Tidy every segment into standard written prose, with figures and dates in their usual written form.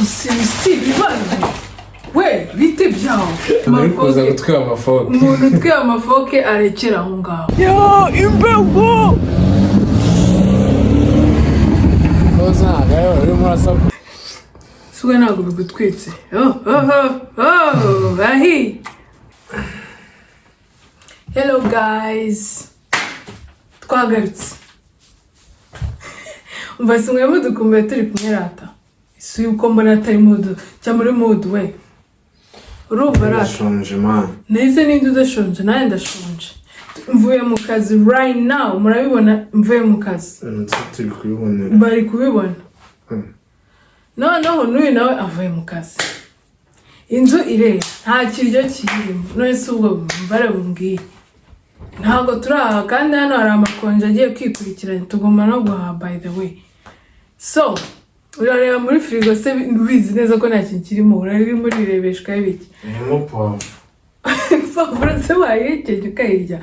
Si ibibazo we, bite byawe? Muri kuza gutwiba amafoke. Umuntu utwiye amafoke arekera aho ngaho. Yo, imbeho! Koza ntabwo urimo urasakuza. Suwe, ntabwo bigutwitse? Oh, oh, oh, ahi. Hello guys, twagarutse. Umva, si mwe mudukumbuye turi kumwe rata? Si yuko mbona atari mood cyangwa muri mood we, urumva rata? Ndashonje, man. Nahise ninde udashonje? Nanjye ndashonje. Mvuye mu kazi right now, murabibona, mvuye mu kazi. Ndetse turi kubibonera. Bari kubibona. Noneho n'uyu nawe avuye mu kazi, inzu irera, nta kiryo kiyirimo. None se ubwo barabumbwiye, ntabwo turaha kandi hano hari amakonje agiye kwikurikiranya, tugomba no guhaha, by the way. So urareba muri firigo se, ubizi neza ko nta kintu kirimo, urarimo urirebeshwa ibiki? Irimo puwavuro. Pavuro se wayihekeje ukayirya?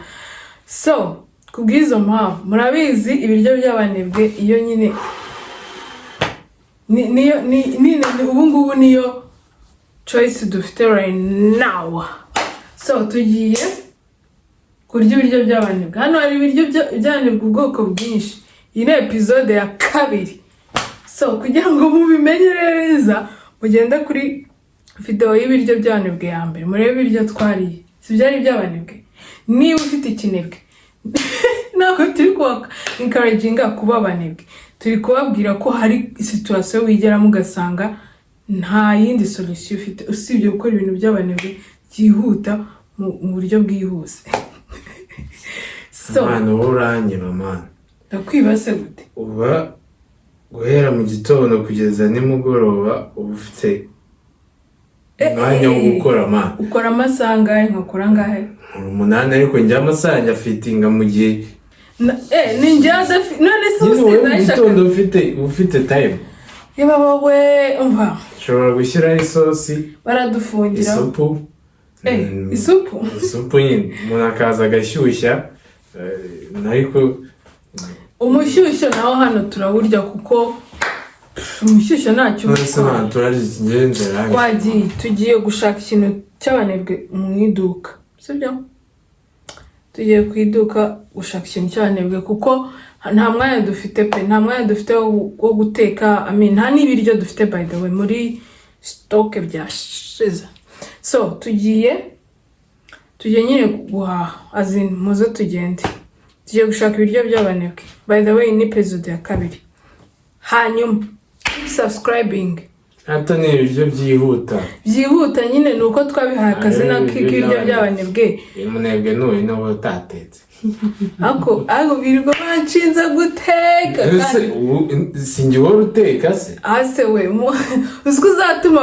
So kubw'izo mpamvu, murabizi, ibiryo by'abanebwe iyo nyine niyo ubu ngubu niyo choice dufite right now. So tugiye kurya ibiryo by'abanebwe. Hano hari ibiryo by'abanebwe ubwoko bwinshi. Iyi ni episode ya kabiri, so kugira ngo mubimenye neza, mugende kuri videwo y'ibiryo by'abanebwe ya mbere, murebe ibiryo twariye. Si byari iby'abanebwe? Niba ufite ikinebwe, ntabwo turi kuba encouraginga kuba abanebwe, turi kubabwira ko hari situation wigeramo ugasanga nta yindi solution ufite usibye gukora ibintu by'abanebwe byihuta, mu buryo bwihuse. So Man, wowe uranyiba, man. Ndakwibase gute? Uba guhera mu gitondo kugeza nimugoroba uba ufite umwanya wo gukora, man. Ukora amasaha angahe? Nkakora angahe? Nkora 8, ariko njye amasaha yanjye afitinga mu gihe Ni njye none se nyine wowe mu ubusinzi? gitondo ufite time. Yaba we, umva. Ushobora gushyiraho isosi, Baradufungira. isupu. Isupu? Isupu nyine, umuntu akaza agashyushya, ariko Umushyushyo nawo hano turawurya, kuko pff, umushyushyo ntacyo none se uba. man, turarya ikigenze? Twagiye, tugiye gushaka ikintu cy'abanebwe mu iduka, sibyo? Tugiye ku iduka gushaka ikintu cy'abanebwe, kuko nta mwanya dufite pe, nta mwanya dufite wo guteka. I mean, nta n'ibiryo dufite, by the way, muri stock byashize. So tugiye nyine guhaha, as in muze tugende, tugiye gushaka ibiryo by'abanebwe. By the way, ni episode ya kabiri. Hanyuma keep subscribing. Hato ni ibiryo byihuta. Byihuta nyine, ni uko twabihaye akazina Ayo, k'ibiryo by'abanebwe. Umunebwe n'uyu niba utatetse. Ariko birirwa banshinze guteka. Ese kandi ubu si njye uhora uteka se? Ase we, uzi ko uzatuma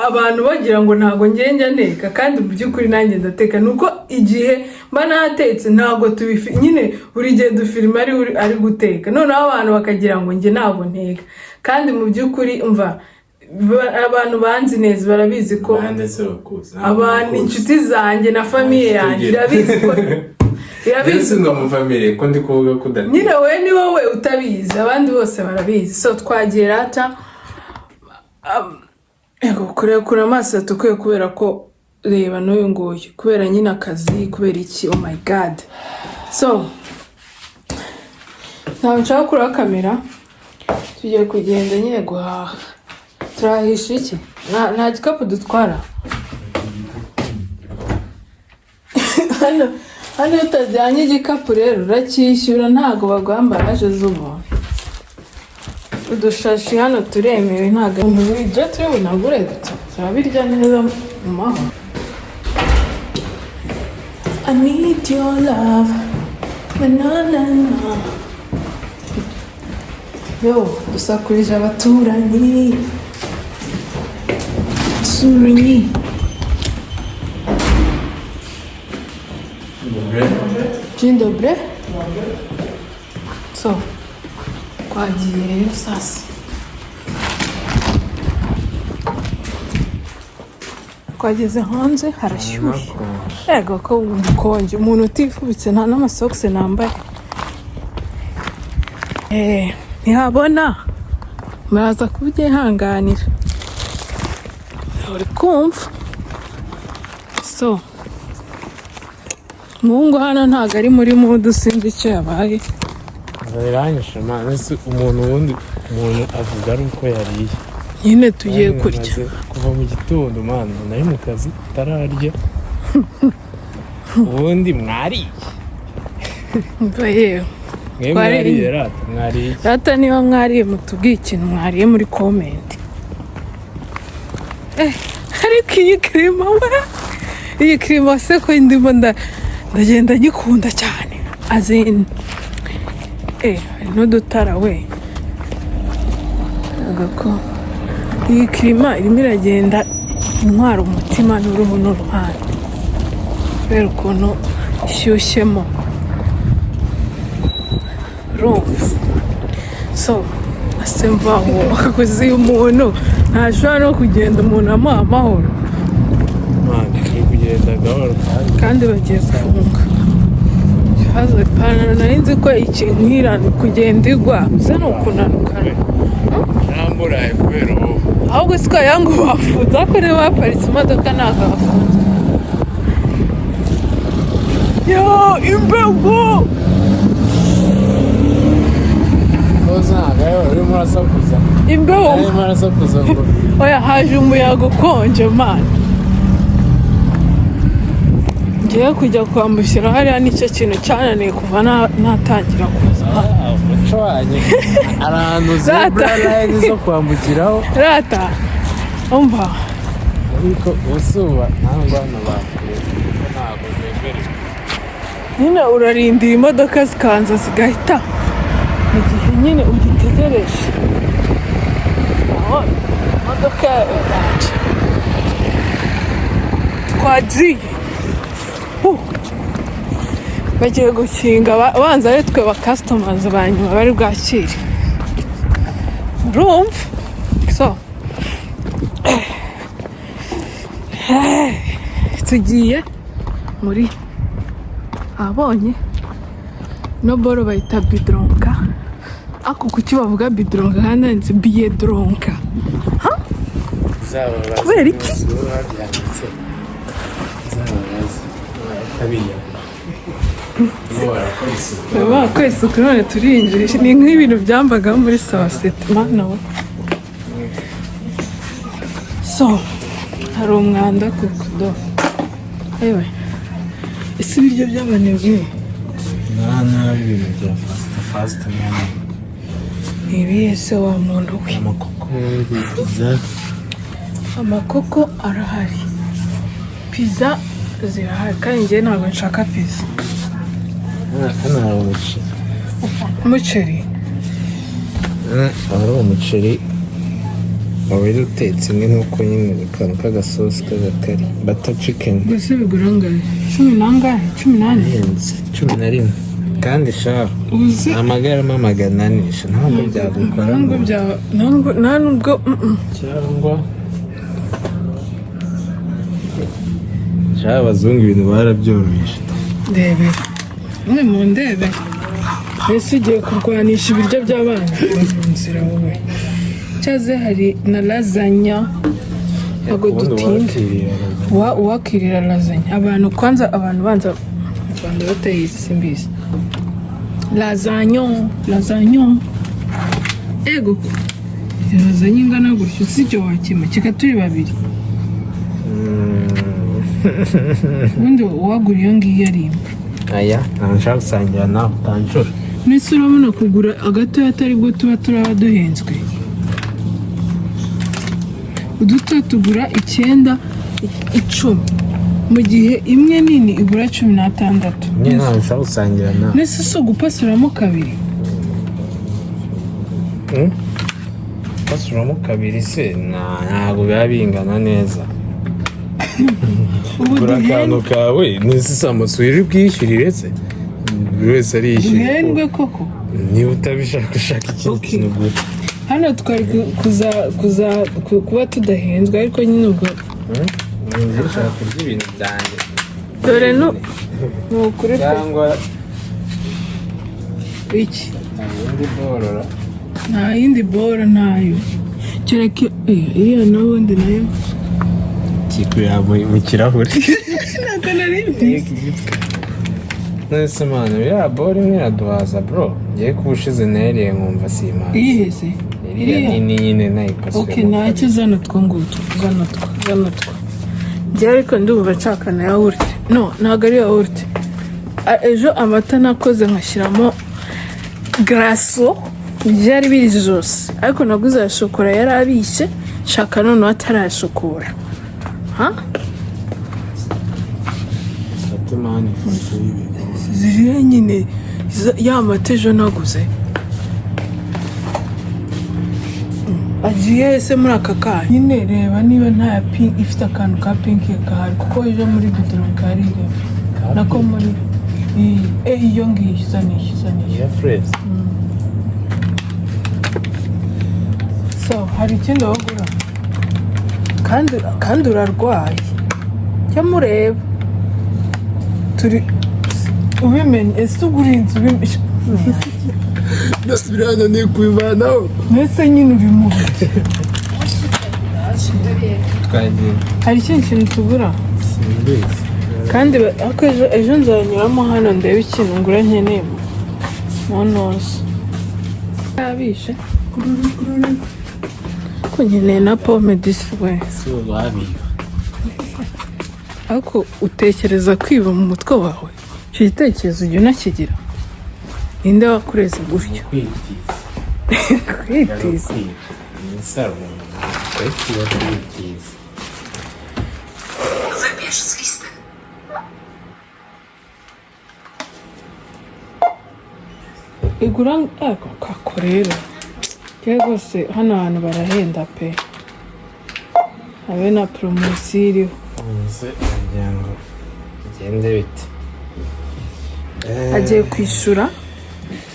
abantu bagira ngo ntabwo njye njya nteka, kandi mu by'ukuri nanjye ndateka. Ni uko igihe mba natetse ntabwo tubifi nyine, buri gihe dufilima ari guteka, noneho abantu bakagira ngo njye ntabwo nteka, kandi mu by'ukuri, umva, abantu banzi neza barabizi ko Bande se bakuzi? Abantu, inshuti zanjye na famille yanjye irabizi ko irabizi. Ese ndi umufamiliye ko ndi kuvuga ko udateka? Nyine wowe, ni wowe utabizi, abandi bose barabizi. So twagiye rata. Ego, kurekura amaso yatukuye kubera ko reba n'uyu nguyu, kubera nyine akazi, kubera iki? Oh my God! So ntabwo nshaka kuraho kamera. Tugiye kugenda nyine guhaha. Turahisha iki? Nta gikapu dutwara hano. Hano iyo utajyanye igikapu rero uracyishyura, ntabwo baguha emballage z'ubuntu. Udushashi hano turemewe, ntabwo ibyo turi bunagure turabirya neza mu mahoro. I need your love, na na na na. Yo, dusakurije abaturanyi, abaturanyi. Dzień dobry. So twagiye rero sasa, twageze hanze, harashyushye. Ego ko umukonje, umuntu utifubitse, nta n'amasogisi nambaye. Ntihabona, muraza kubyihanganira. Uri kumva? So umuhungu hano ntabwo ari muri mood, sinzi icyo yabaye. Biranyishe, man. Ese umuntu, ubundi umuntu avuga ari uko yariye. Nyine tugiye Kandi kurya. maze kuva mu gitondo, man, nari mu kazi utararya. Ubundi mwariye? Mva yewe. Mwe Twariye. mwariye rata? Mwariye? Rata, niba mwariye, mutubwiye ikintu mwariye muri comment. Ariko iyi climat we, iyi climat se ko ndimo ndagenda nyikunda cyane azin. Hari n'udutara we. Ntabwo ko iyi climat irimo iragenda intwara umutima n'uruhu n'uruhande kubera ukuntu ishyushyemo, urumva? So ase mvaho kuzi umuntu ntashobora no kugenda umuntu amuha amahoro. Man, turi kugenda gahoro kandi Kandi bagiye gufunga. Ikibazo, ipantaro nari nzi ko ikinkira ni kugenda igwa, gusa ni ukunanuka. Namburaye kubera ubu. Ahubwo siko yangu bafunze, ariko niba baparitse imodoka ntabwo bafunze. Yo, imbeho! Koza ntabwo urimo urasakuza. Imbeho. Urimo urasakuza ngo Oya, haje umuyaga ukonje, man. Ngiye kujya kwambukira hariya, nicyo kintu cyananiye kuva natangira kuza hano. Ah, umuco wanyu, hari ahantu zebra line zo kwambukiraho. Rata, umva. Ariko ubusuba ntabwo hano bakure kuko ntabwo bemerewe. Nyine urarindira imodoka zikaza zigahita mu gihe nyine ugitegereje aho imodoka yaje. Twagiye. Bagiye gukinga, banza ari twe ba customers ba nyuma bari bwakire, urumva? So tugiye muri abonye no boro bayita Biedronka. Ako kuki bavuga Biedronka kandi handitse Biedronka? Uzababaze. Kubera iki? Niba babyanditse uzababaze abiyanga bo barakora isuku. Baba bakora isuku. None turinjira, ni nk'ibintu byambagaho muri saa sita, mana we. So hari umwanda kuko do ewe, ese ibiryo by'abanebwe? Nta nabi, ibintu bya fast fast, mwana. Ni ibihe se wa muntu we? Amakoko, pizza. Amakoko arahari, pizza zirahari, kandi njyewe ntabwo nshaka pizza. Hano hari umuceri. Umuceri? Hano hari umuceri wari utetse nk'inkoko nyine, akantu k'agasosi k'agakari, butter chicken. Gusa bigura angahe? Cumi n'angahe? 14? Ihenze, 11 kandi sha. Uzi amagarama 400 sha, ntabwo byagukora. Ntabwo byaba, nta nubwo. Cyangwa sha, abazungu ibintu barabyoroheje. Ndebera mwe mu ndebe, mbese ugiye kurwanisha ibiryo by'abana mu nzira wowe? Cyaze hari na lasagna, ntabwo Ubundi dutinda. wakiriye. Uwakirira lasagna abantu, kwanza abantu banza mu Rwanda batayizi, simbizi. Lasagna, lasagna, ego, lasagna ingana gutyo si icyo wakima kika turi babiri. Ubundi uwagura iyo ngiyo ari imwe. Aya ntabwo nshaka gusangira nawe, utanshura. Mbese urabona kugura agatoya atari bwo tuba turaba duhenzwe? Uduto tugura 9, 10, mu gihe imwe nini igura 16. Nyine ntabwo nshaka gusangira nawe. Mbese si ugupasuramo kabiri? Basuramo kabiri se ntabwo biba bingana neza. Ubu Gura akantu duhendwe. kawe n'isi samusi uri bwishyurire se, buri wese arishyura. Duhendwe koko. Niba utabishaka, ushaka ikindi kintu ugura. Hano twari kuba tudahenzwe, ariko nyine ubwo Njye ushaka kurya ibintu byanjye. Dore ni ukuri pe. Cyangwa Iki? Nta yindi borora? Nta yindi boro, ntayo, kereka iriya n'ubundi nayo. Kiri kureba mu kirahure. Ntabwo nari mbizi. None man, iriya boro imwe iraduhaza, bro. Ngiye kuba ushize nayariye nkumva simazi. Iyihe se? Iriya Iriya? nini nyine nayipasuye. Ok, ntacyo, zana utwo ngutwo, zana utwo, zana utwo. Njye ariko ndumva nshaka na yawurute. No, ntabwo ari yawurute. Ejo amata nakoze nkashyiramo glaçon, byari biri zose, ariko naguze aya shokora yari abishye, nshaka noneho atarashokora ha. Fate man ifoto y'ibigori. Ziriya nyine ya mata ejo naguze agiye ese muri aka kanya nyine. Reba niba nta ya pink ifite akantu ka pink gahari, kuko ejo muri Biedronka hari irimo nako muri iyi iyo ngiyo isa n'iyi, isa n'iyi. Iya fraise. So hari ikindi wagura kandi urarwaye, jya mureba turi ubimenye. Ese ugura inzu ubimenye? Byose birananiye kubivanaho. Mbese nyine uri mu Twagiye. Hari ikindi kintu tugura? Simbizi. Kandi ariko ejo nzanyuramo hano ndebe ikintu ngura nkeneye mu ntuza yabishe ko nkeneye na pome disi we. Si uwabiba. Ariko utekereza kwiba mu mutwe wawe? Icyo gitekerezo ujya unakigira? Ninde wakureze gutyo? Kwitiza. Kwitiza? Ni isaro kwitiza, kwitiza. Wybierz z listy. Igura ako kako rero. Njyewe rwose hano hantu barahenda pe, habe na poromosiyo iriho. Uze wagira ngo bigende bite? Agiye kwishyura,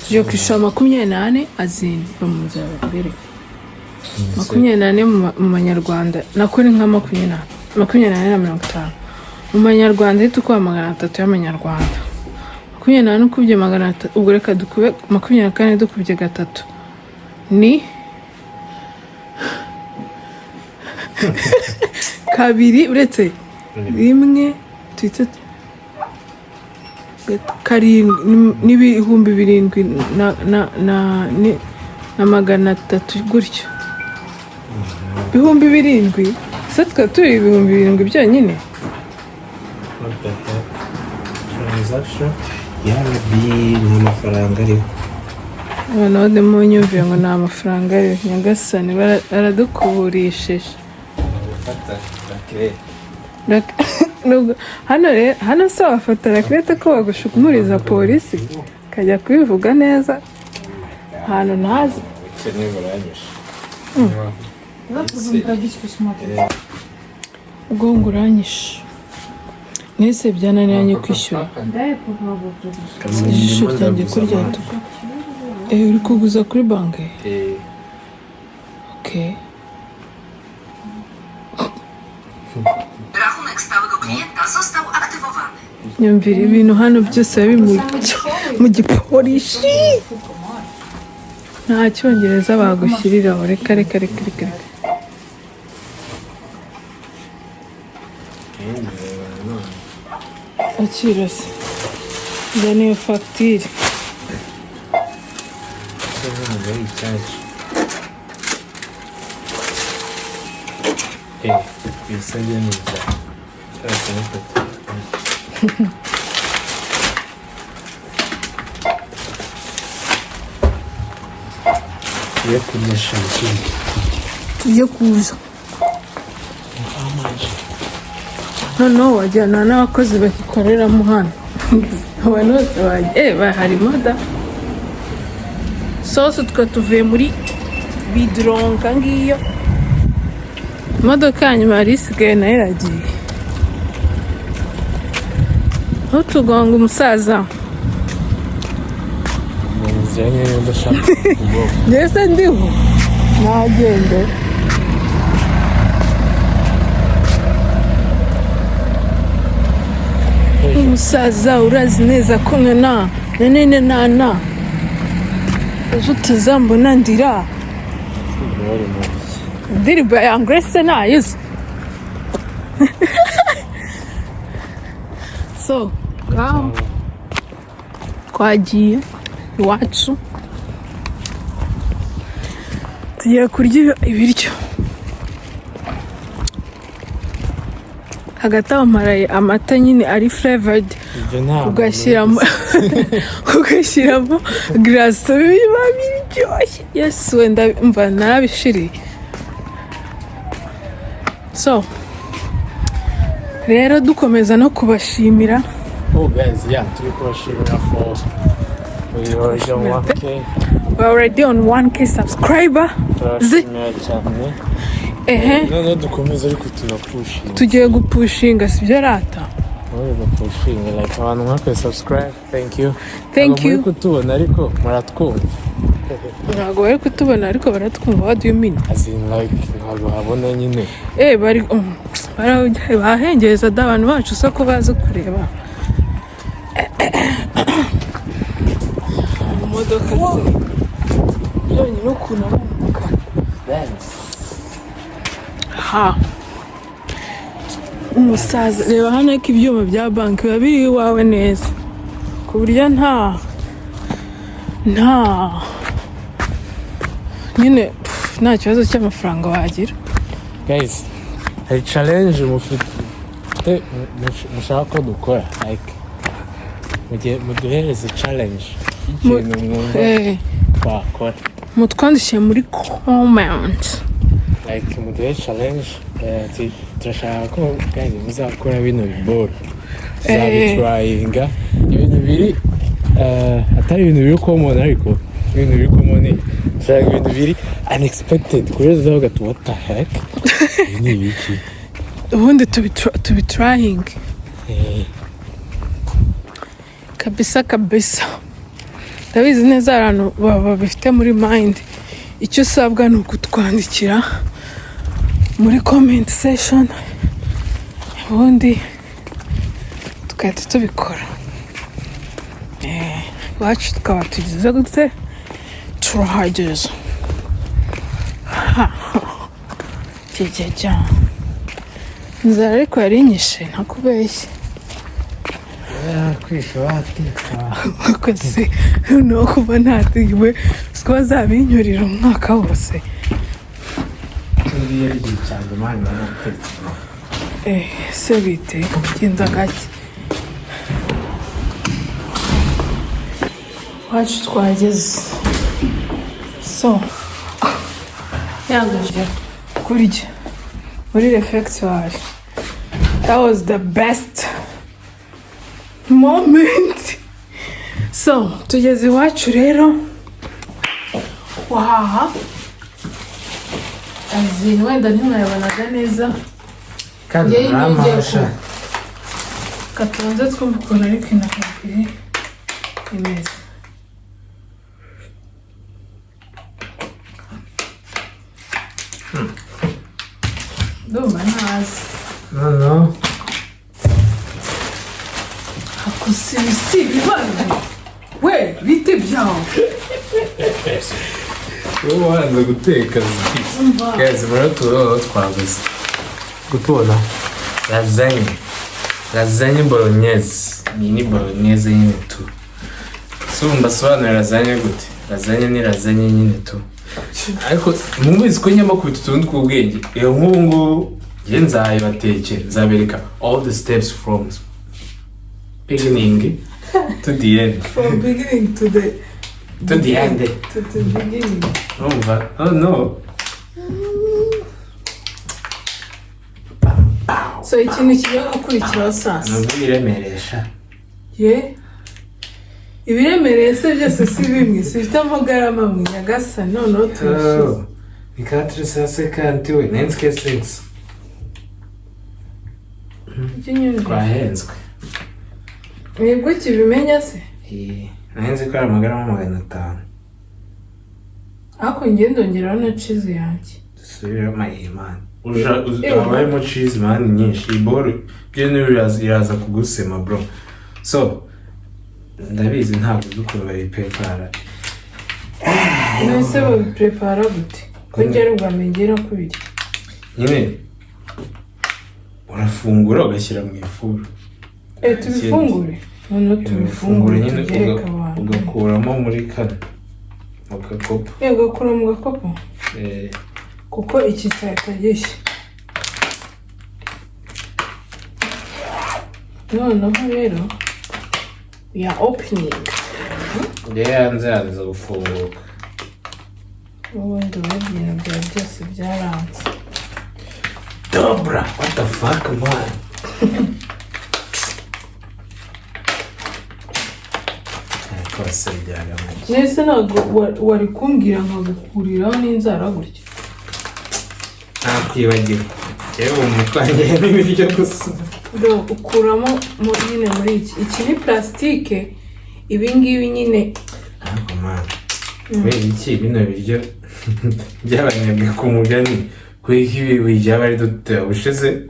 tugiye kwishyura 24 azindwa mu nzira mbere. 24 mu manyarwanda nako ni nka 24 na 50 mu manyarwanda. Ahita ukuba 300 y'amanyarwanda. 24 ukubye 300, ubwo reka dukube 24 dukubye gatatu ni kabiri uretse rimwe tuhite karindwi n'ibihumbi 7 na 300 gutyo. 7,000 se twari turi 7,000 byonyine? Transaction yarabi, nta mafaranga ariho. Abantu bademo nyumvire ngo nta mafaranga ariho. Nyagasani, baradukuburishije. Gufata raclette. Hano rero, hano se wafata raclette ko bagushukumuriza polisi kajya kubivuga neza ahantu ntazi? Ubukene buranyishe. Ubwo ngo uranyishe mwese, byananiranye kwishyura. Ijisho ryanjye ko ryatuka. Uri kuguza kuri banki? Okay. Rachunek stałego klienta został aktywowany. Nyumvira ibintu hano byose biba mu gipolishi, nta cyongereza bagushyiriraho. Reka reka reka reka reka. Akira se, njya niyo fagitire. Ntabwo ari icyacu. Ibisabye ni ibya cyose nifata. Iyo kurya shampiyona. Tujye kuza noneho wajyana n'abakozi bagikoreramo hano, abantu bose bajya harimo da sose. Twe tuvuye muri Biedronka, ngiyo imodoka ya nyuma yari isigaye nayo iragiye. Ntutugonge umusaza. Mu nzira nyine udashaka kugonga. Mbese ndiho nagende. Umusaza urazi neza ko nka na na na na na ejo utazambona ndira. Bari mu biki? Indirimbo ya Young Grace nayizi. So ngaho twagiye iwacu, tugiye kurya ibiryo. Hagati aho mparaye amata nyine ari flavored. Ibyo ntabwo Ugashyiramo glace, biba biryoshye. Yesu, wenda mva narabishiriye. So rero dukomeza no kubashimira. Oh guys, yeah, turi kubashimira for we already on 1K. We are already on 1K subscriber. Turabashimira cyane. Ehe. Noneho dukomeze, ariko tunapushinga. Tugiye gupushinga, sibyo rata? Dukomeze dupushinge, like abantu mwakoze subscribe, thank you. Thank Ntabwo muri you. kutubona ariko muratwumva. Ntabwo bari kutubona ariko baratwumva. What do you mean? As in, like, ntabwo habona nyine. Bari bahengereza da abantu bacu se ko bazi kureba mu modoka se byonyine ukuntu ari umukara. Ha, umusaza, reba hano ko ibyuma bya banki biba biri iwawe neza ku buryo nta nyine, pff, nta kibazo cy'amafaranga wagira. Guys, hari challenge mufite mushaka ko dukora, like mugihe muduhereze challenge y'ikintu mwumva twakora. Mutwandikiye muri comment. Like muduhe challenge, ati turashaka ko guys muzakora bino biboro, tuzabitryinga, ibintu biri atari ibintu biri common, ariko ibintu biri common, turashaka ibintu biri unexpected kuri tuzavuga ati "What the heck, ibi ni ibiki?" Ubundi tubitryinge. Kabisa kabisa, ndabizi neza hari abantu babifite muri mind. Icyo usabwa ni ukutwandikira muri comment section, ubundi tugahita tubikora. Iwacu tukaba tugize gute, turahageze. Ha, jya inzara ariko yari inyishe, ntakubeshye. Kwisha wateka. Kuko se noneho kuba ntateguwe, siko bazabinyurira umwaka wose. Buriya igihe cyanjye mani naratetse. Se bite, genda gake. Iwacu twageze. So yangije kurya muri refectoire, that was the best moment. So tugeze iwacu rero, wahaha azini wenda ntimwayabonaga neza. Kandi Njyewe ngiye urampasha. Katonze twumva ukuntu ariko inakabiri imeze. Ndumva ntazi. Noneho Hakusibisi ibibazo we, bite byawe? Wowe wanze guteka. Umva. Guys, muratuba twaguze gutubona lasagne, lasagne bolognese. Iyi ni bolognese nyine tu. Si ubu mbasobanurira lasagne gute? Lasagne ni lasagne nyine tu, ariko mubizi ko nyamakubita utuntu tw'ubwenge. Iyo nk'ubu ngubu njye nzayibatekera, nzabereka all the steps from beginning to the end. From beginning to the To the end. To the beginning. Urumva? Oh no. So ikintu kigiye gukurikiraho sasa. Nubwo biremeresha. Ye, ibiremereye se byose si bimwe, si bifite amagarama amwe? Nyagasani, noneho turashize. Oh, ni 450 we, nenske 6. Ujye unyumvira. Twahenzwe. Nibwo ukibimenya se? Nahenze ko ari amagarama 500. Ariko njye ndongeraho na cheese yanjye. Dusubiremo iyi mani. Haba harimo cheese mani nyinshi. Iyi boro byo niyo iraza kugusema bro. So ndabizi ntabwo uzi ukuntu bayiprepara. None babiprepara gute, ko njye ari ubwa mbere ngera kubirya? Nyine urafungura ugashyira mu ifuru. Tubifungure noneho, Tubifungure tubifungure nyine. Tubyereke abantu. Ugakuramo muri kano mu gakopo. Ugakura mu gakopo. Eh, kuko iki cyahita gishya. Noneho rero we are opening. Njyewe hanze hanze gufunguka. Ubundi ubu ibintu byawe byose byaranze. Dobra, what the fuck, man? Rwose byaramuye. Mbese ntabwo wari kumbwira nkagukuriraho n'inzara gutya? Ntakwibagirwa, yewe mu mutwe wanjye n'ibiryo gusa. Do ukuramo nyine muri iki ni plastique, ibi ngibi nyine. Ntabwo, man, kubera iki bino biryo by'abanebwe ku mugani, kubera iki ibi byaba ari dute? Ubushize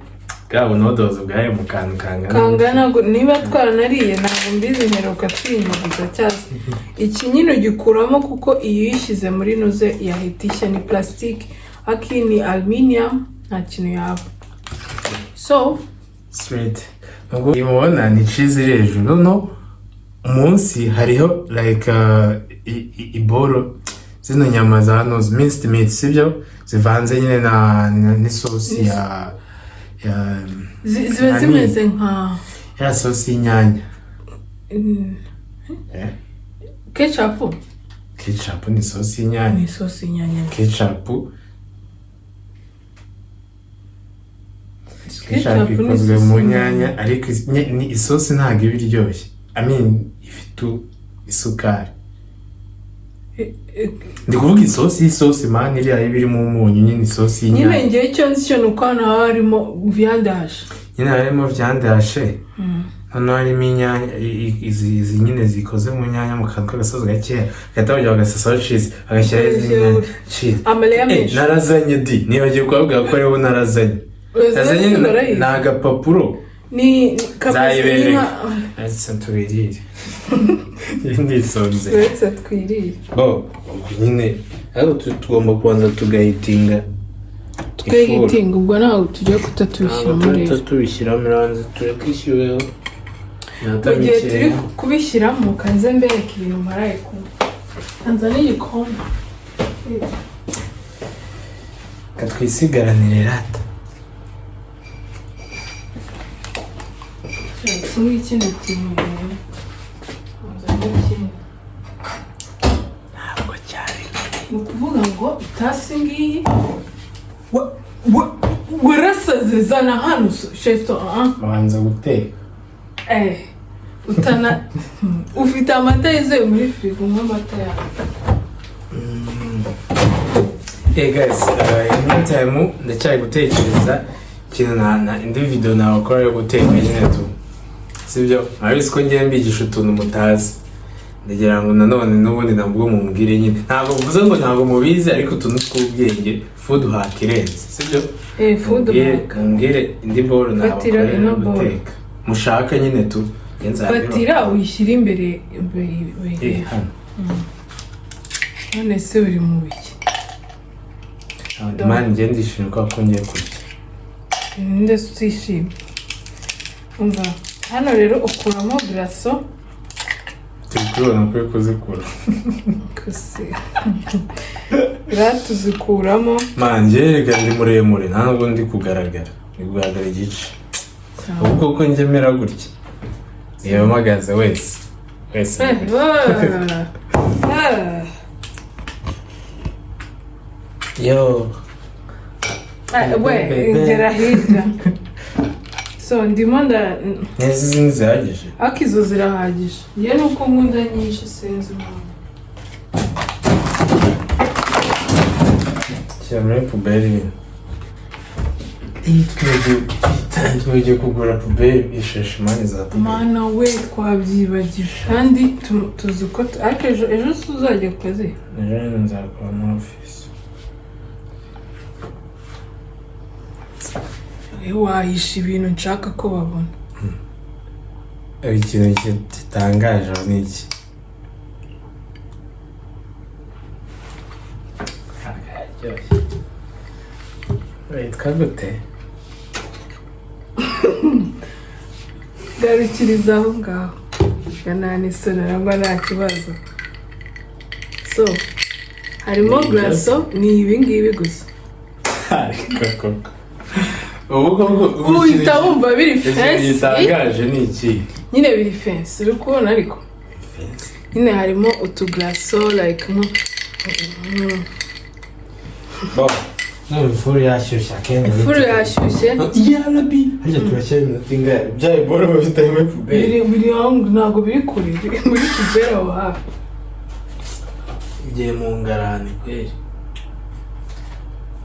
bwa bunodozi bwari mu kantu kangana. Kangana niba twaranariye ntabwo mbizi, mperuka twinyuguza cyase. Iki nyine ugikuramo kuko iyo uyishyize muri nuze yahita ishya, ni plastique, ariko iyi ni aluminium, nta kintu yaba, so. Straight ubwo iyi mubona ni cheese iri hejuru, no munsi hariho like iboro zino nyama za noze, minced meat, sibyo? Zivanze nyine na n'isosi ya Ziba Nani? zimeze nka Ya sosi y'inyanya. Eh? Ketchup. Ketchup ni isosi y'inyanya. Ni isosi y'inyanya. Ketchup. Ketchup Ketchup ni ikozwe isosi mu y'inyanya. nyanya, ariko ni isosi ntabwo iba iryoshye, I mean, ifite isukari. Ndi kuvuga isosi y'isosi, man, iriya iba irimo umunyu nyine, isosi Nyine y'inyanya. ngewe icyo nzi cyo ni uko hano haba harimo viande hachée. Nyine harimo viande hachée, noneho harimo inyanya, izi nyine zikoze mu nyanya, mu kantu k'agasozi gakeya, bagahita bajya bagasasaho cheese, bagashyiraho izindi nyanya, cheese. Amaleya menshi. Narazanye di, nibagiwe kubabwira ko ariho narazanye. Nazanye Barayizi. ni agapapuro. Ni kameze Nzayibereka. nka Ese tubirire, ndisonze. Uretse twirire. Bo ubwo nyine ariko tugomba kubanza tugahitinga. Twe hitinga, ubwo ntabwo tujya kuta tubishyiramo rero. Tubishyiramo, iranze tureke ishyuweho. Mu gihe turi kubishyiramo, kanze mbereke ibintu mparaye kunywa, kanza n'igikombe. Katwisigaranire rata. Iki ngiki ndakinyweye, nzane ikindi. Ntabwo cyari. Ni ukuvuga ngo itasi ngiyi warasaze, zana hano shesto, ah. Banza guteka. Utana ufite amata yuzuye muri firigo, unywa amata yawe. Hey guys, in meantime ndacyari gutekereza ikintu na indi video nabakora yo guteka nyine tu, sibyo? Murabizi ko ngiye mbigisha utuntu mutazi, ndagira ngo nanone n'ubundi nabwo mumbwire nyine. Ntabwo mvuze ngo ntabwo mubizi, ariko utuntu tw'ubwenge, food hack irenze, sibyo? Food Mumbwire hack. Mumbwire indi boro Fatira nabakorera ino yo bowl. guteka mushaka nyine tu. Njye nzabibakora. Fatira uyishyire imbere Hano. None se uri mu biki? Man, njye ndishimye kubera ko ngiye kurya. Ninde se utishimye? Umva hano rero, ukuramo glaçon. Turi kubibona ko uri kuzikura. Kose rero tuzikuramo. Man, njye reka ndi muremure, nta nubwo ndi kugaragara, ndi kugaragara igice. Ubu koko njye mera gutya, niba mpagaze wese wese ni gutya. Yo. We ngera hirya, so ndimo nda Neza, izi ntizihagije. Ariko izo zirahagije, njye nuko nkunda nyinshi, sinzi impamvu. Shyira muri poubelle. Twibagiwe kugura poubelle, ishashi, man, za poubelle. Mana we, twabyibagiwe kandi tuzi ko ariko ejo si uzajya ku kazi? Ejo nyine nzakora muri ofisi. Wahisha ibintu nshaka ko babona. Ikintu gitangaje aho ni iki? Kararyoshye, witwa gute? Garukiriza aho ngaho, nta n'isoni nangwa, nta kibazo. So harimo Ni glaçon, ni ibi ngibi gusa. Ariko koko ubu koko Uhita wumva biri ikintu fancy. gitangaje ni iki? Nyine biri fancy, uri kubona, ariko nyine harimo utuglaçon like nko Bo none ifuru yashyushye akenshi? Ifuru yashyushye. Yarabi, harya turashyira iminota ingahe? Bya iboro bafite muri poubelle. Biri aho, ntabwo biri kure, biri muri poubelle aho hafi. Igiye mu ngarani kweri.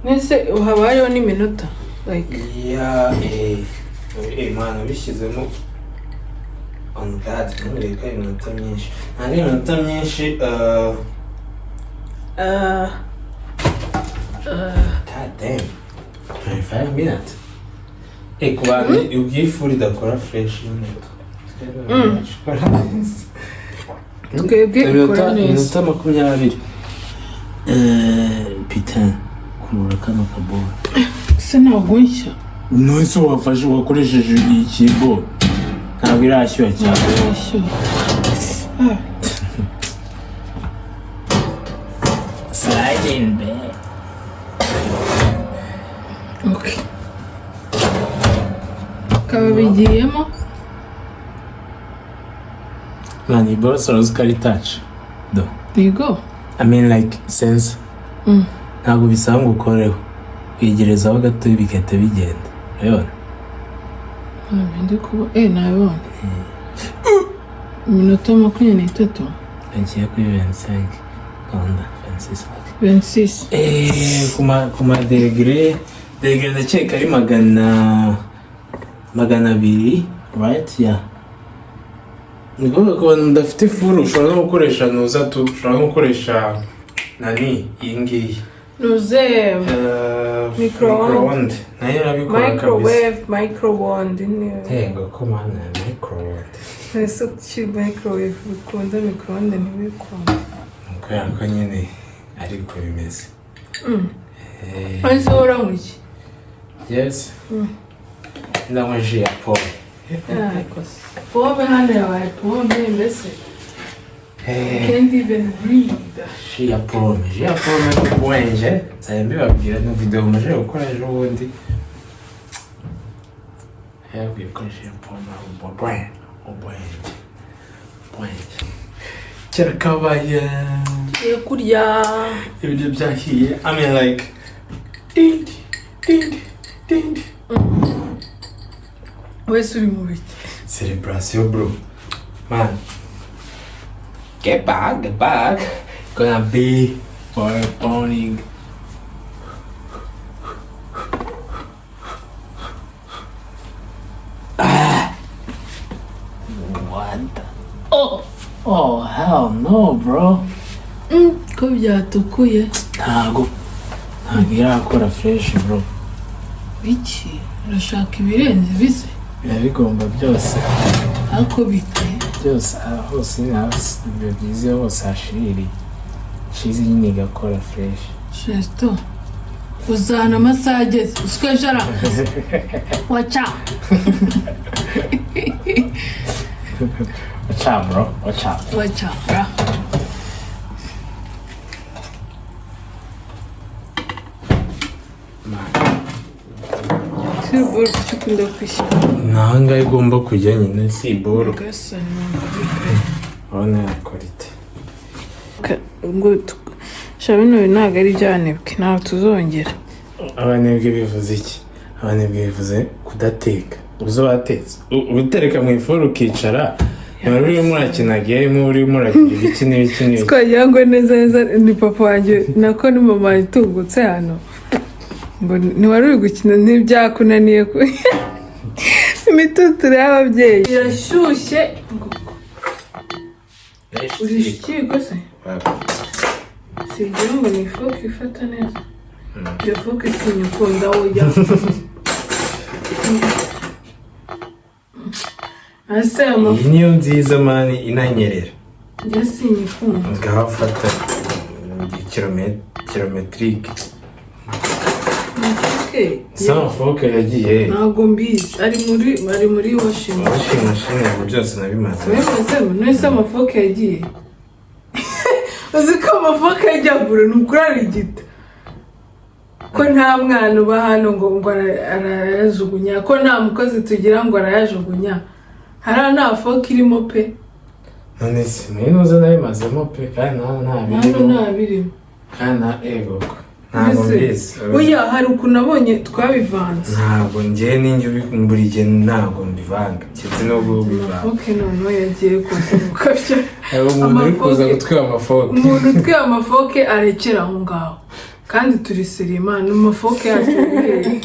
Mbese haba hariho n'iminota like? Ya, mwana bishyizemo on guard, ntumbwire ko ari iminota myinshi. Ntabwo ari iminota myinshi. God damn, 25 minutes. Ku bantu ubwo ifuru idakora fresh nyine, ikora neza. Twebwe ikora neza. Iminota 20. Putain, kurura kano kaboro. Se ntabwo nshya? Nonese wafashe wakoresheje ikibo, ntabwo irashyuha cyane. Ntabwo yashyuha. Ah, Sliding back. Okay, bikaba bigiyemo. Man, iyi boro uzi ko ari touch do? Yego. I mean, like sense. Ntabwo bisaba ngo ukoreho, wegerezaho gato bigahita bigenda, urabibona? Ntabwo ndi kuba, nabibonye. Iminota 23. Agiye kuri 25, gahunda 26. 26. Ku ma degré ndakeka ari 200, right? Yeah, ni ukuvuga ku bantu mudafite ifuru, ushobora no gukoresha nuza tu, ushobora no gukoresha nani, iyi ngiyi. Nuze. Micro-onde. Micro-onde nayo irabikora kabisa. Microwave, microwonde ni Tengo ko mana ya micro-onde. Ese kuki microwave bikunda, micro-onde ntibikunda? Kubera ko nyine ariko bimeze. Ese wowe uranywa iki? Yes, ndanywa jus ya pomme. Ariko se pome hano yabaye pome mbese. Can't even breathe. Jus ya pomme, jus ya pomme n'ubwenge, nzajya mbibabwira ni video maze gukora ejo bundi. Yabwiye ko jus ya pomme ari ubwenge, ubwenge, ubwenge. Kera kabaye. Tugiye kurya. Ibiryo byahiye. I mean, like ding ding ding. Wese uri mu biki? Celebration, bro, man, get back, get back, gonna be for morning. Ah. What the? Oh, oh, hell no, bro. Ko byatukuye? Ntabwo irakora fresh, bro. Biki, urashaka ibirenze bise? Biba bigomba byose. Ariko bite? Byose, aha hose ni hasi, biba byiza iyo hose hashiririye, cheese nyine igakora fresh. Shesto, uzana amasaha ageze usiko ejo ari akazi waca. Watch out, bro, watch out. Waca bra. Siboro, kuki ukunda kwishyura? Ni ahangaha igomba kujya nyine, si iboro. Gasani. Urabona ya qualité. Ngo sha, bino bintu ntabwo ari iby'abanebwe, ntabwo tuzongera. Abanebwe bivuze iki? Abanebwe bivuze kudateka. Uzi watetse, utereka mu ifuru ukicara, wari urimo urakina game, urimo uragira ibiki n'ibiki n'ibiki. Twagira ngo neza neza ni papa wanjye, nako ni mama wanjye utungutse hano, ngo ntiwari uri gukina, ntibyakunaniye ku imitutire y'ababyeyi irashyushye. Ngo urisha ikiyiko se? Sigira ngo ni ifork ifata neza. Iyo fork sinyikunda, oya. Ase amafu. Iyi niyo nziza, man, inanyerera. Njye sinyikunda. Ngaho fata kilometrique. Amafork. Ese amafork yagiye? Ntabwo mbizi, ari muri washing. Washing machine, ubu byose nabimaze. Wemeze nese amafork yagiye. Uzi ko amafork ajya bure? Ni ukurarigita ko nta mwana uba hano ngo arayajugunya, ko nta mukozi tugira ngo arayajugunya. Hariya nta fork irimo pe. None se muri nuza nabimazemo pe, kandi nta Hano birimo. Nta birimo. Kandi nta, ego, ntabwo Mbese, mbizi. Oya, hari ukuntu nabonye twabivanze. Ntabwo njye ninjye buri gihe ntabwo mbivanga, keretse n'ubwo ubivanga. Amafork noneho yagiye kuza. Hari umuntu uri kuza Amafork. gutwiba amafork. Umuntu utwiye amafork arekera aho ngaho, kandi turi serimana, amafork yacu ari hehe?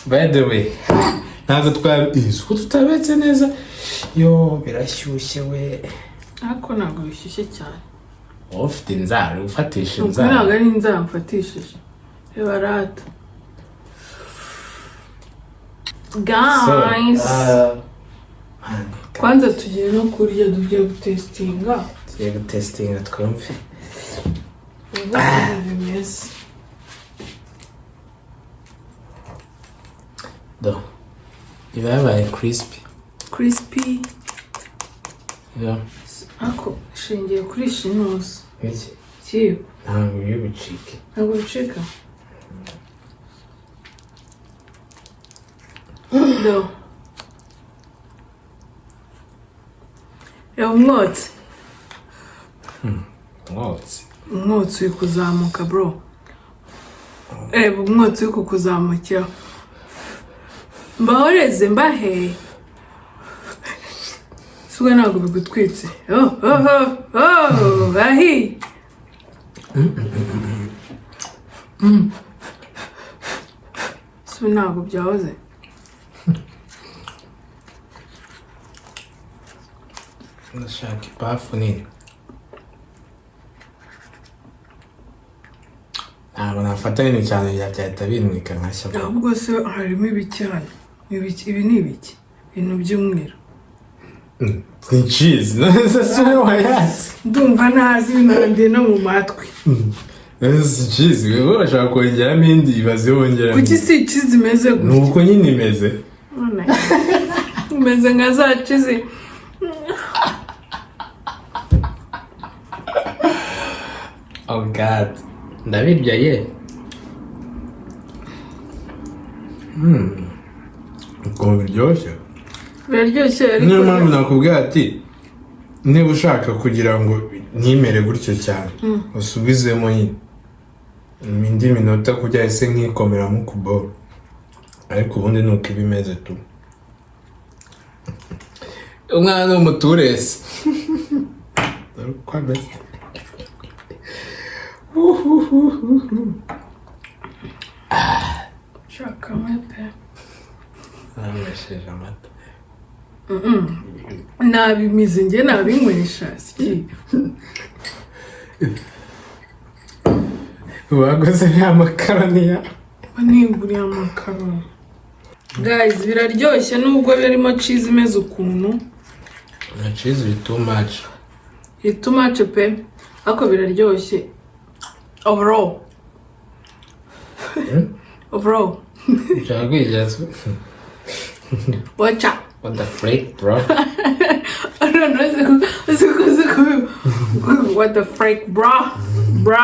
By the way, ntabwo twabizi ko tutabetse neza. Yo, birashyushye we. Ariko ntabwo bishyushye cyane. Wowe ufite inzara, ufatisha Ubwo ntabwo inzara. ari inzara mfatishije, reba rata. So, Guys, man, kwanza tugiye no kurya, tugiye gutesitinga. Tugiye gutesitinga twumve. Ubu ukuntu bimeze. Do, iba yabaye crispy. Crispy. Yeah. Ariko ishingiye kuri shinusi. Iki? Kiyo. Ntabwo biri bucike. Ntabwo bicika. Do, reba umwotsi. Umwotsi. Umwotsi uri kuzamuka, bro. Reba umwotsi uri kukuzamukiraho. Mbahoreze mbahe suga, ntabwo bigutwitse? Oh, ahi. Su ntabwo byahoze. Ndashaka ipafu nini. Ntabwo nafata nini cyane, byahita bintwika nkashya. Ahubwo se harimo ibiki hano? Ibiki, ibi ni ibiki, ibintu by'umweru? Ni cheese. None se si wowe wayazi? Ndumva ntazi, ibintu no mu matwi. None si cheese? Wowe bashaka kongeramo indi, ibaze wongeramo. Kuki si cheese imeze Ni gutya? uko nyine imeze. None imeze nka za cheese. Oh God, ndabirya ye. Ukuntu biryoshye! Biraryoshye ariko. Niyo mpamvu nakubwira ati niba ushaka kugira ngo ntimere gutyo cyane, usubizemo nyine indi minota kugira ese nkikomeramo kuboro, ariko ubundi ni uko iba imeze tu. Umwana ni umuturesi, dore uko ameze. Uhuhuhuhu. Shaka kamwe pe. Nanywesheje amata. Nabimize njye, nabinywesha siki. Baguze ya makaroni ya Niguriye amakaroni. Guys, biraryoshye nubwo birimo cheese imeze ukuntu. Na cheese iri too much. Iri too much pe, ariko biraryoshye overall, overall. Ushaka kwigira? Watch out. What the freak, bro? I don't know, what the freak, bro, bro.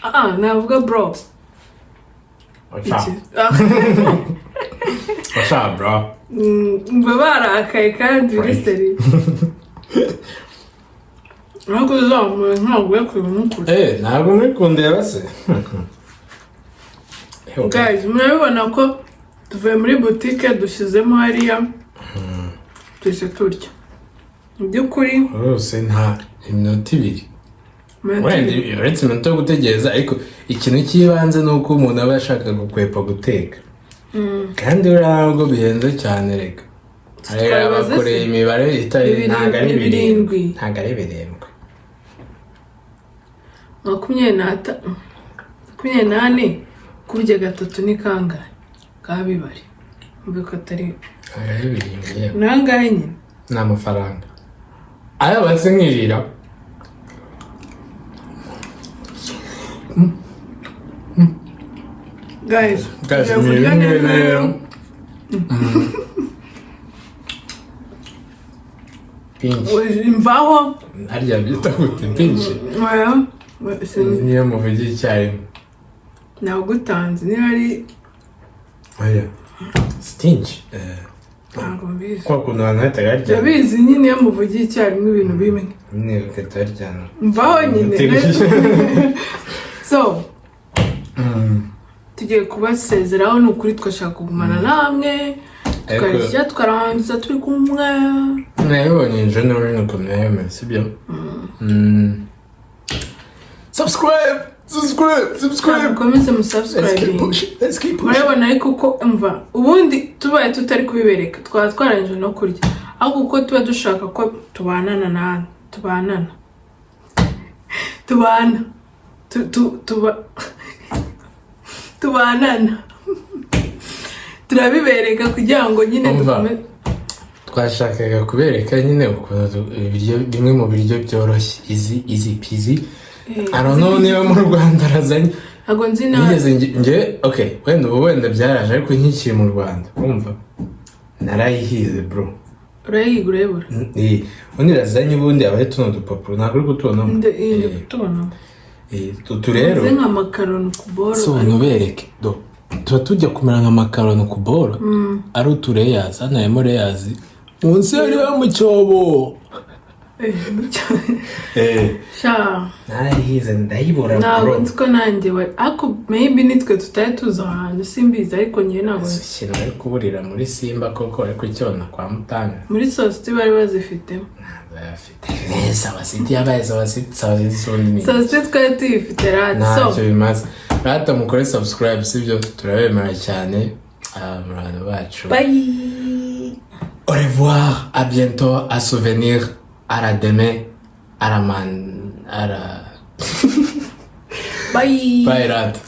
Ah, navuga bro. What's up? Iki? Ah, What's up, bro? Mba barakaye kandi biri seri, ariko uzamuye ntabwo yakwiye n'ukuri. Eh, ntabwo muri kundeba se? Guys, murabibona ko tuvuye muri butike, dushyizemo hariya, tuhise turya mu by'ukuri. Rwose nta iminota 2. Wenda uretse iminota yo gutegereza, ariko ikintu cy'ibanze ni uko umuntu aba yashaka gukwepa guteka, kandi buriya ntabwo bihenze cyane reka. Hari Twabibaze se? abakoreye imibare itari ntabwo ari Birindwi. 7, ntabwo ari 7. 24 kubye gatatu ni kangahe? Kabibare mbe ko atari Ntabwo ari 7, yewe. Ni angahe nyine? Ni amafaranga ayo base nkirira. Guys, Guys, tugiye ni kurya ibi ngibi neza. rero. Pinch. Imvaho. Harya byita gute pinch? Oya, Niyo muvugiye icyarimwe. Nagutanze niba ari Oya. Stinch. Ntabwo mbizi. Kwa kuntu abantu bahitaga baryana. Ndabizi nyine, iyo muvugiye icyarimwe ibintu bimwe. Nyine bagahita baryana. Mvaho nyine. So tugiye kubasezeraho. Ni ukuri twashaka kugumana namwe, tukarya, tukarangiza turi kumwe. Nabibonye ejo nawe ukuntu yayemeye, sibyo? Subscribe, subscribe, subscribe. Mukomeze Let's keep musubscribing. pushing, let's keep pushing. Murabona ariko ko mva ubundi tubaye tutari kubibereka twaba twarangije no kurya, ahubwo kuko tuba dushaka ko tubanana na tubanana tubana tu, tu, tuba tubanana, turabibereka kugira ngo nyine Umva. Twashakaga kubereka nyine ukuntu ibiryo, bimwe mu biryo byoroshye, easy, easy peasy. I don't know niba mu Rwanda razanye. Ntabwo nzi nawe. Nigeze nge, okay, wenda ubu wenda byaraje, ariko nkikiri mu Rwanda, urumva, narayihize, bro. Urayiga urayibura. Ubundi razanye, ubundi aba ari tuno dupapuro, ntabwo uri kutubonamo. Ndi kutubona. Utu rero Meze nka makaroni ku boro. So ntubereke do tuba tujya kumera nka makaroni ku boro, ari utu layers. Hano harimo layers, munsi hariho mu cyobo. Sha. Narayihize ndayibura. Ntabwo Bro. nzi ko nanjye ariko maybe nitwe tutari tuzi ahantu, simbizi, ariko njyewe ntabwo. Ikintu bari kuburira muri Simba koko, ariko cyona kwa Mutanga. Muri sosiyete bari bazifitemo. Bayafite Sawa City, yabaye Sawa City, Sawa City ubundi ni Sosiyete twari tuyifite rati so. Ntacyo bimaze. Rata mukore subscribe, sibyo? Turabemera cyane. Ah, mu bantu bacu. Bye. Au revoir, à bientôt, à souvenir, à la demain, à la man, à la Bye. Bye, rata.